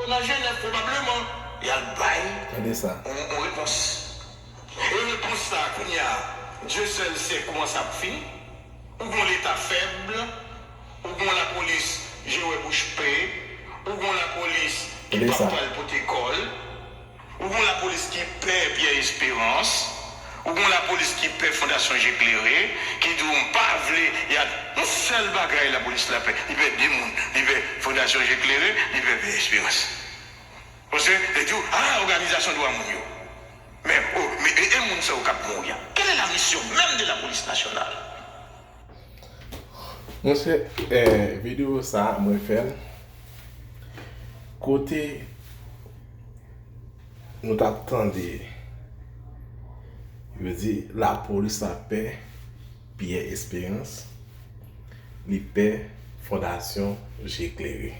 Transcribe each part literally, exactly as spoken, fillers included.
nan Jenèv pwobableman, y al bay yon, yon repons. E repons sa a, kounye a, Dye sèl sè kòman sa ap fini. Ou gon Leta fèb, ou gon lapolis je wè bouch pe, ou gon lapolis ki p ap pral pote kò l, ou gon lapolis ki pè Pierre Espérance, ou gon lapolis ki pè Fondasyon Je Klere, ki di w m pa vle y a yon sèl bagay lapolis la pè. Li pè de moun, li pè Fondasyon Je Klere, li pè Pierre Espérance. Paske, li di w, ah, òganizasyon dwa moun yo. Men, oh, men, e, e moun sa yo k ap mouri a? Quelle est la mission même de la police nationale? Monchè, eh, videyo sa a, mwen fè l kote nou t ap tande yo di lapolis la pè Pierre Espérance, li pè Fondasyon Je Klere.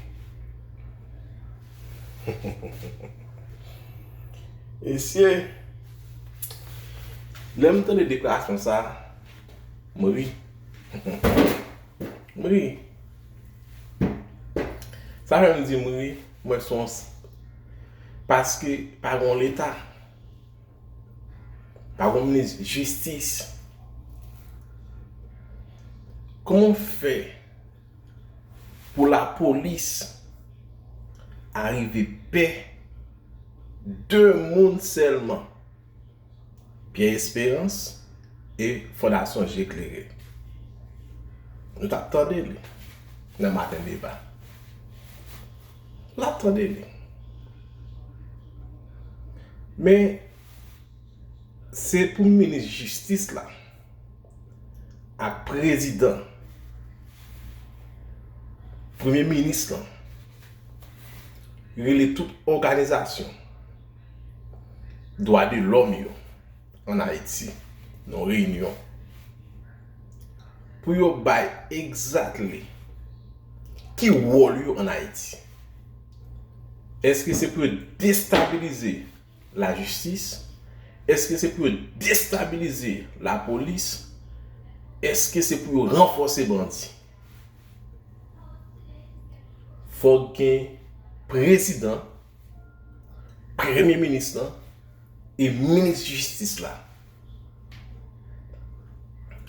Mesye, lè m tande deklarasyon sa a, m ri. M ri. Sa fè m di m ri, mwen se yon s-, paske pa gen yon Leta, pa gen yon minis jistis. Kòman w fè pou lapolis arive pè de moun sèlman? Pierre Espérance e Fondasyon Je Klere. Nou t ap tande li nan Maten Deba. N ap tande li. Men, se pou minis jistis la ak prezidan, premye minis lan, rele tout òganizasyon dwa de lòm yo ann Ayiti, nan reyinyon, pou yo bay exactly ki wòl yo ann Ayiti. Èske se pou yo destabilize lajistis? Èske se pou yo destabilize lapolis? Èske se pou yo ranfòse bandi? Fòk gen prezidan, premye minis lan e minis jistis la.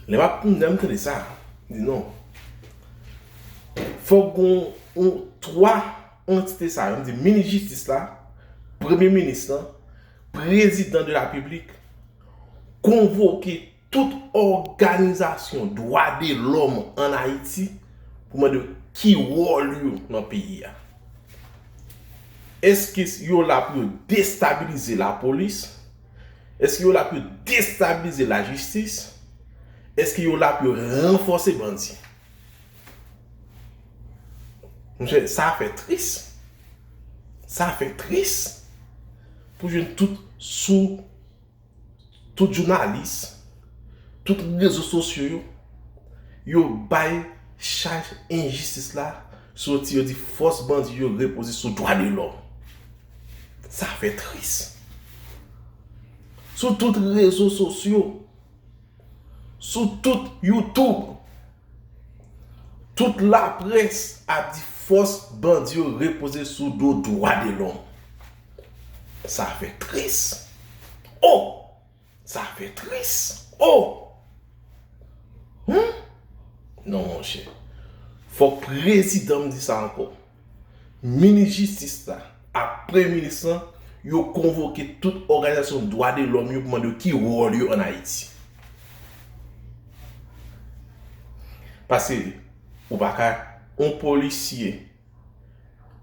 Lè m ap, lè m tande sa, m di non. Fòk gen yon twa antite sa yo, m di minis jistis la, premye minis lan, prezidan de lapiblik, konvoke tout òganizasyon dwa de lòm ann Ayiti pou mande yo ki wòl yo nan peyi a. Èske yo la pou yo destabilize lapolis? Èske yo la pou yo destabilize lajistis? Èske yo la pou yo ranfòse bandi? Monchè, sa fè tris. Sa fè tris pou jwenn tout sou tout jounalis, tout rezo sosyo yo, yo bay chaj enjistis la soti, yo di fòs bandi yo repoze sou dwa de lòm. Sa fè tris. Sou tout rezo sosyo, sou tout YouTube, tout laprès ap di fòs bandi yo repoze sou do dwa de lòm. Sa fè tris. Oh! Sa fè tris. Oh! Hmm? Non, monchè. Fòk prezidan m di sa ankò. Minis jistis la ak premye minis lan, yo konvoke tout òganizasyon dwa de lòm yo pou mande yo ki wòl yo ann Ayiti. Paske ou pa ka, yon polisye,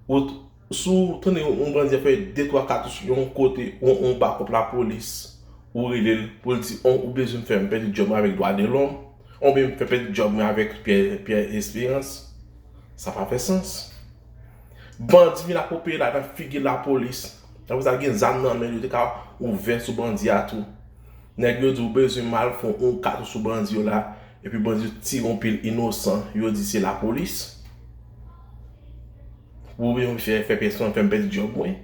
ou, si w tande yon bandi ap fè de twa katouch yon kote, yon, yon bakòp lapolis, ou rele l pou l di, on, ou bezwen fè m pèdi djòb mwen avèk dwa de lòm, oubyen fè pèdi djòb mwen avèk Pierre, Pierre Espérance. Sa pa fè sans. Bandi vin apwopriye la nan figi lapolis. Apre sa, gen zam nan men yo, te ka ouvè sou bandi a tou. Nèg yo di w bezwen m al fè yon katouch sou bandi yo la, epi bandi yo tire yon pil inosan, yo di se lapolis. Ou bezwen fè, fè pèsonn fè m pèdi djòb mwen.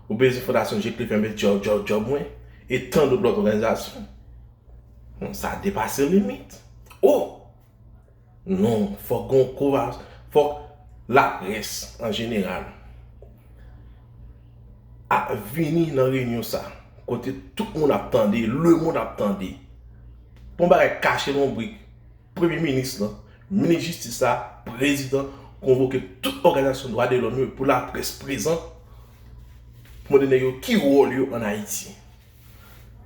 Ou bezwen Fondasyon Je Klere fè m pèdi djòb, djòb, djòb mwen. E tann dòt lòt òganizasyon. Non, sa depase limit. Oh! Non, fòk gon kouvaz, fòk laprès an jeneral, a vini nan reyinyon sa, kote tout moun ap tande, lemonn ap tande. Pa yon bagay kache lonbrik, premye minis lan, minis jistis la, prezidan, konvoke tout òganizasyon dwa de lòm yo pou laprès prezan, pou mande nèg yo ki wòl yo ann Ayiti.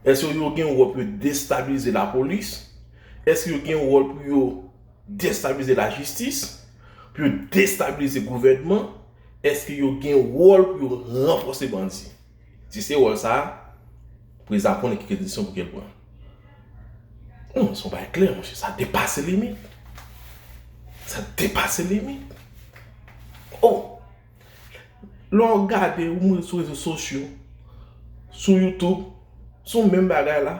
Èske yo gen wòl pou yo destabilize lapolis? Èske yo gen wòl pou yo destabilize lajistis? Pou yo destabilize gouvènman? Èske yo gen wòl pou yo ranfòse bandi? Si se wòl sa a, prezidan konnen ki kondisyon pou ke l pran. Non, se yon bagay klè, monchè. Sa depase limit. Sa depase limit. Oh! Lè w gade, ou monte sou rezo sosyo, sou YouTube, sou menm bagay la.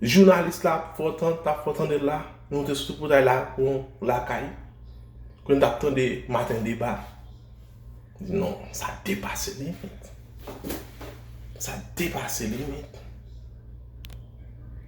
Jounalis la ap fè w tande, t ap fè w tande l la, nou te sou pòtay la, pou yon lakay. Kounye a n t ap tande maten deba. Di non, sa depase limit. Sa depase limit.